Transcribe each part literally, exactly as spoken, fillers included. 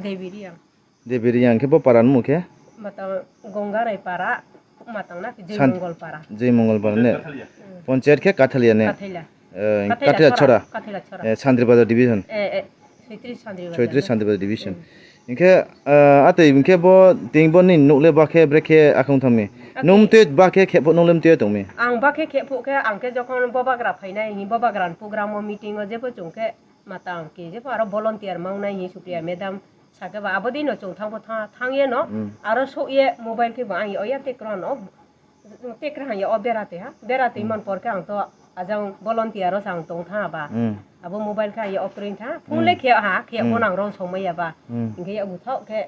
Debi Riyang. Debi Riyang khe bo para ni mung khe? Matang Gongarai para, matang na San- Joymongol para. Joymongol para ne? Hmm. Panchayat khe Kathalia ne? Kathaila. Eh, Kathaila Kathaila Chhora. Chhora. Kathaila Chhora. Eh, Sandri Bazar division. Eh, eh, Soitris Sandri Bazar. Soitris Sandri Bazar division. Hmm. Hinkhe, eh, atwi hinkhe bo ting bo ni nuk le ba khe bre khe akhung thangmi. Atwi- Nung twi ba khe khepho nung lem twi tongmi. Ang ba khe khepho khe ang khe jokhon Bobagra phainai hi Bobagra ni program o meeting o jebo chwng khe Matang khe jebo aro volunteer mawnai hi Supriya madam sakhe ba abo dino chwng thangbo tha-, thangye no. Hmm. Aro sokye mobile khe bo ang oya tekra no, tekra hangye o bera twi ha, bera twi Hmm. man por khe ang to ajang volunteer o chang tong tha ba. Hmm. Abo mobile khe hangye off kring tha, phone Hmm. le khe ha, khe Hmm. phone ang rong song maya ba. Hmm. Hinkhe yago thok khe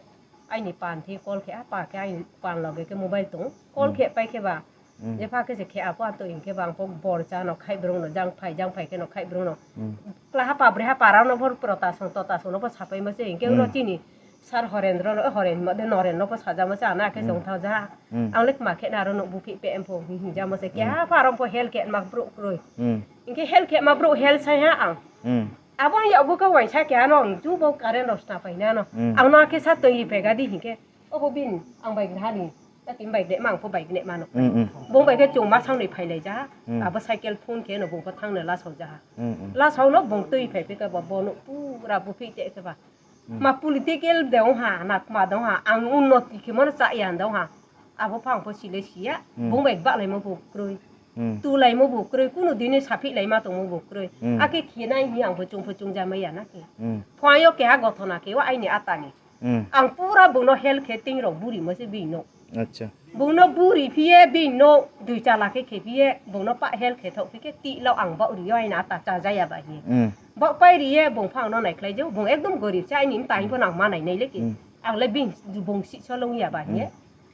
aini pan thi call khe, a pa khe aini pan loge khe mobile tong, call Hmm. khe pai khe ba. Hmm. Jepha khe se khe apo ato hinkhe bang po bor cha no khai brung no jang phai jang phai khe no khai brung no. Hmm. Kla ha pa bre ha para no bor pro ta song to ta song no bo sapai ma se hinkhe Hmm. ulo chini sir Horendro no, Horen ma de Noren no bo saja ma se ana khe Hmm. jong tha ja. Hmm. Ang le ma khe na ro no buphi pe em pho hi hi ja ma se khe Hmm. ha pa ro po hel khe ma bro kroi. Hmm. Hinkhe hel khe ma bro hel sai ha ang. Hmm. Abo ya bo ka waisa khe ano ang ju bo current rok sna pai na no. Hmm. Ang no khe sa twi pe ga di hinkhe. Obo bini ang bai hani, ta tini bai de ma ang pho bai de ma no. Mm, mm. Bung bai khe chwng ma sang ni phai lai ja. Mm. Abo cycle phone khe no bung pho thang no la sau ja. Mm, mm. La sau no bung twi phai phi khe bo, bo no pura buphi te khe ba. Mm. Ma political de ong ha, na ma de ong ha, ang unnoti khe mano cha ya de ong ha. Abo pha ang pho sile siya, Mm. bung bai ba lai mo bo kroi. Mm. Tu lai mo bo kroi, kunu dini saphi lai ma tong mo bo kroi. Mm. Akhe khe nai hi ang pho chung pho chung ja ma ya na khe. Mm. Phai yo keha gothona khe o aini atani. Mm. Ang pura bungno help khe ting rok buri mo se bini no. Acha. Bungno buri phiye bini no dui chala khe khe phiye bungno pa help khe thok phi khe ti lo ang ba uri yo aina ta cha jaya ba hi. Mm. Ba pai ri ye bung phang no nai khlai jo bung ekdom gorib cha aini tai bo nang ma nai nai le ki. Mm. Ang le bini bung si so long ya ba hi. Mm.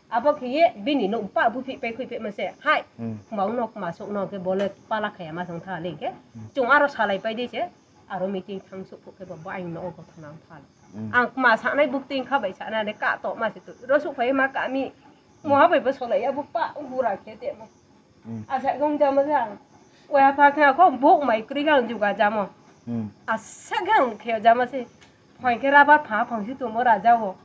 Abo khe ye bini no pa bu phi pai khui pe mo se hai. Mm. Ma no ma sok no khe bole pala khaya ma thang tha le khe. Mm. Chung aro salai pai de se. Aro meeting thang suk khe bo aini no gothona ang thal. Mm. Ang ma sanai buk ting kha bai sanai de ka to ma se to. Ro suk phai ma ka mi. Mm. Moha bai bo solai ya bo pa gura khe te mo. Mm. Asa gong jama jang. Wa pha khe ko bok mai kri gang juga jamo. Mm. Asa gang khe jama se. Phai khe rabar pha phang si to mo raja wo.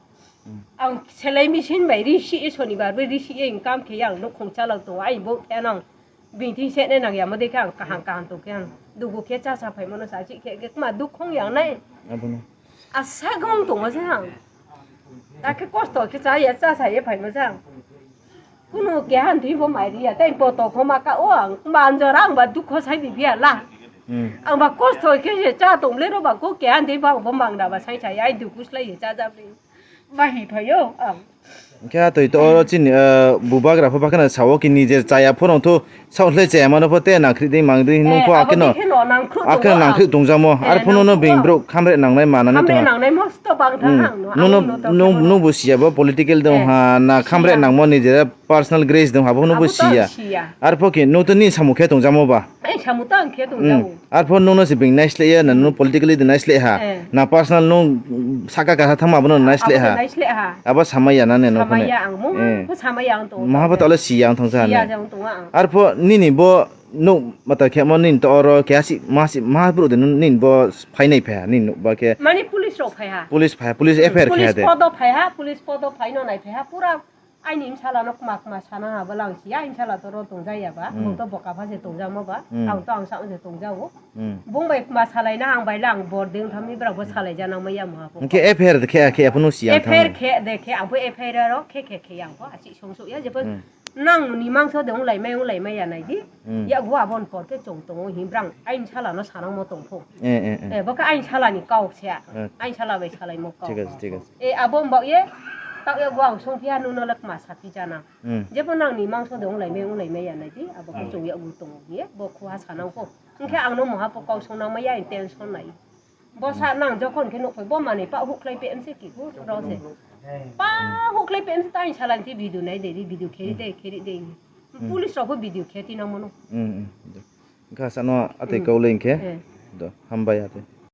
Mm. Ang selai machine bai ri si e sonibar bai ri si e income khe yang no khong chalak to ai bo khe nang. Bini thing sene nang ya, mo de khe ang kaham kaham tong khe ang dugu khe cha cha phai mano sa chi khe khe ma duk khong yang nai. Abono. Asa gong tong ma se ang. Ta khe kosto khe cha ya cha sa ye phai ma se ang. Kunu khe han thi bo mai ri ya, tai poto kho ma ka o ang, ma anjora ang ba duk kho sai bi ya la. Hmm. Ang ba kosto khe ye cha tong le ro ba ko khe han thi ba bo mang da ba sai cha ya, ai duk kus lai ye cha ja bi. Bahi phaio ang. Hwnkhe ah, twi to oro chini, ah, bubagra pho bakhe na sao ki nije chaya phano tho sao le chaya mano pho te nangkhri dei mang dei hinwi pho ah, akhe no, akhe no nangkhri tongjamo. Ar phano no bini borok khamre nangnai manani tongha. Khamre nangnai mosto bang thang ang no. Nono, nung bo siya bo political dong ha na khamre nangmo nije personal grudge dong ha bo no bo siya. Ar pho ki no to ni samung khe tongjamo ba. Ai, samung tang khe tong jago. Arpho nungno se bini naisleh ya, na nung politically de naisleh ha. Eh. Na personal nung saka kasa thangma abono naisleh ha. Abono naisleh ha. Abo samaya na ne no phone. Samaya ang mo, eh, ko samaya ang tong. Maha bo tole si yang thong sa ne. Siya jang tong ang. Arpho nini bo nuk mata khe mo nini to oro khe asi, ma asi, ma bro de nini bo phainai pha, nini nuk ba khe. Mani police rok phai ha. Police phai, police F I R khe de. Police podo phai ha, police podo phai no nai phai ha, pura Aini bwsala no kwma kwma sana ha bo lang si ya, aini bwsala to ro tong ja ya ba, hmm, bo to boka pha se tong ja mo ba, hmm, ang to ang sa se tong ja o. Hmm. Bung bai kwma salai na ang bai lang bor ding thami bwrang bo salai ja nang ma ya mo ha bo. Hwnkhe F I R khe khe phano si ya. F I R khe de khe ang bo F I R ro khe khe khe yang bo achi song so ya je bo, hmm, nang ni mangso de ong lai mai ong lai mai ya nai di. Hmm. Ya go abon por khe chong tongo hi bwrang aini bwsala no sanang mo tong pho. Eh, eh, eh. Eh, bo khe aini bwsala ni kau se. Eh. Aini bwsala bai salai mo kau. Thik ase, thik ase. E abo wng bak ye, tak ye bo ang song phiya, nung no le kwma sa phi jana. Hmm. Jebo nang ni mangso de wng lai mai, wng lai mai ya nai di, abo khe, hmm, chwng ya gu tongo ye, bo khu ha sa nang kho. Hwnkhe ang no moha po kau song nang mai ya, tension nai. Bo sa, hmm, nang jokhon khe nuk phai, bo manwi pa huk khlai pe mse ki khu ro se. Pa huk khlai pe mse ta aini bwsala ni video nai de, video kheri de, hmm, kheri de. Hmm. Police rok bo video khe ti nang mano. Hmm, hmm. Hwnkhe sa no atwi, hmm, kau le hwnkhe. Eh. Do, hambai atwi.